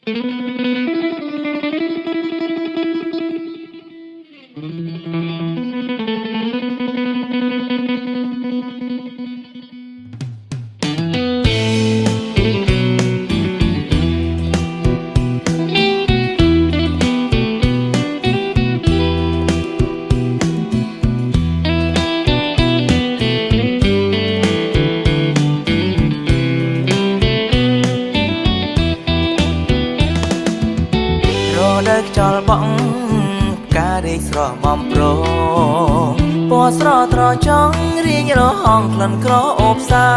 ខ្យល់បក់ផ្ការីកស្រស់បំប្រងពណ៌ស្រត្រចង់រៀងរហងក្លិនក្រអូបសា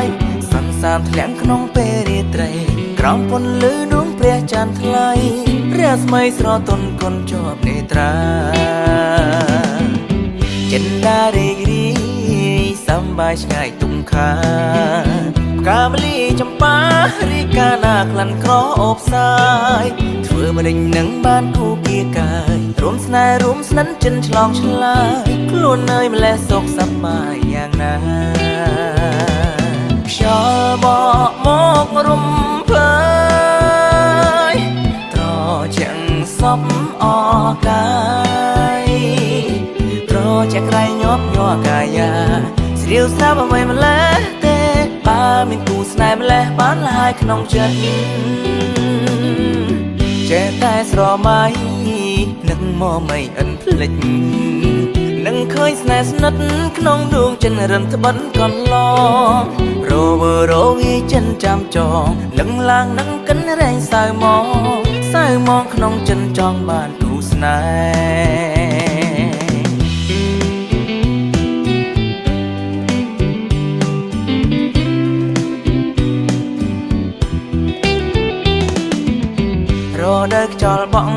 យសន្សាមធ្លាក់ក្នុងពេលរាត្រីក្រោមពន្លឺដួងព្រះច័ន្ទថ្លៃរស្មីស្រទន់គុណជាប់នេត្រាចិន្តារីករាយសំបាយឆ្ងាយទុំខាផ្កាមលីចម្ប៉ារីកាណាក្លិនក្រអូបសាយធ្វើម្ដេចនឹងបានគូគាកាយរួមស្នេហ៍រួមស្និទ្ធចិនឆ្លងឆ្លើយខ្លួននៅម្លេះសុខសប្បាយយ៉ាងណាខ្យល់បក់មករំភើយត្រជាក់សពអកាយត្រជាក់ក្រៃញាប់ញ័រកាយាស្រាវស្រាប់អ្វីម្លេះទេបើមានគូស្នេហ៍ម្លេះបានឡាយក្នុងចិត្តចេះតែស្រមៃនឹងមកមិនអិនភ្លេចនឹងឃើញស្នេហ៍ស្និទ្ធក្នុងដួងចិនរិនត្បិនកន្លងរវើរវីចិនចាំចងនឹងឡើងនឹងកិនរែងសៅមងសៅមងក្នុងចិនចង់បានគូស្នេហ៍រដូវខ្យល់បក់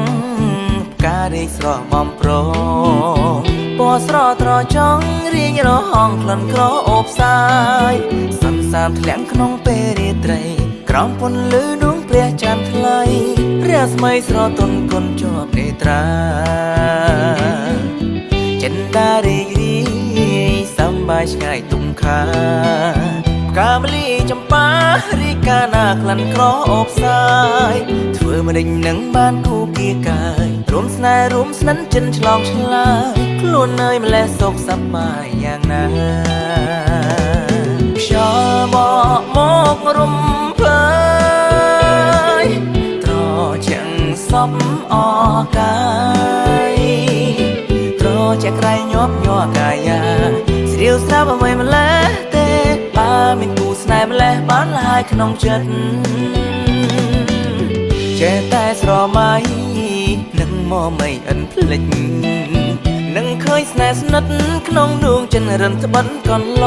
ផ្ការីកស្រស់បំប្រងពណ៌ស្រត្រចង់រៀងរហងក្លិនក្រអូបសាយសន្សាមធ្លាក់ក្នុងពេលរាត្រីក្រោមពន្លឺដួងព្រះច័ន្ទថ្លៃរស្មីស្រទន់គុណជាប់នេត្រាចិន្តារីករាយសំបាយឆ្ងាយទុំខាផ្កាមលីចម្ប៉ារីកាណាក្លិនក្រអូបសាយធ្វើម្ដេចនឹងបានគូគាកាយរួមស្នេហ៍រួមស្និទ្ធចិនឆ្លងឆ្លើយខ្លួននៅម្លេះសុខសប្បាយយ៉ាងណាខ្យល់បក់មករំភើយត្រជាក់សពអកាយត្រជាក់ក្រៃញាប់ញ័រកាយាស្រាវស្រាប់អ្វីម្លេះទេបើមានគូស្នេហ៍ម្លេះបានឡាយក្នុងចិត្តចេះតែស្រមៃនឹងមកមិនអិនភ្លេចនឹងឃើញស្នេហ៍ស្និទ្ធក្នុងដួងចិនរិនត្បិនកន្ល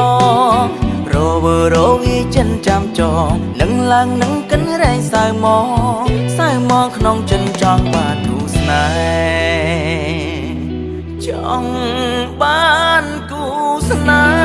ងរវើរវីចិនចាំចងនឹងឡើងនឹងកិនរែងសៅមងសៅមងក្នុងចិនចង់បានគូស្នេហ៍ចង់បានគូស្នេ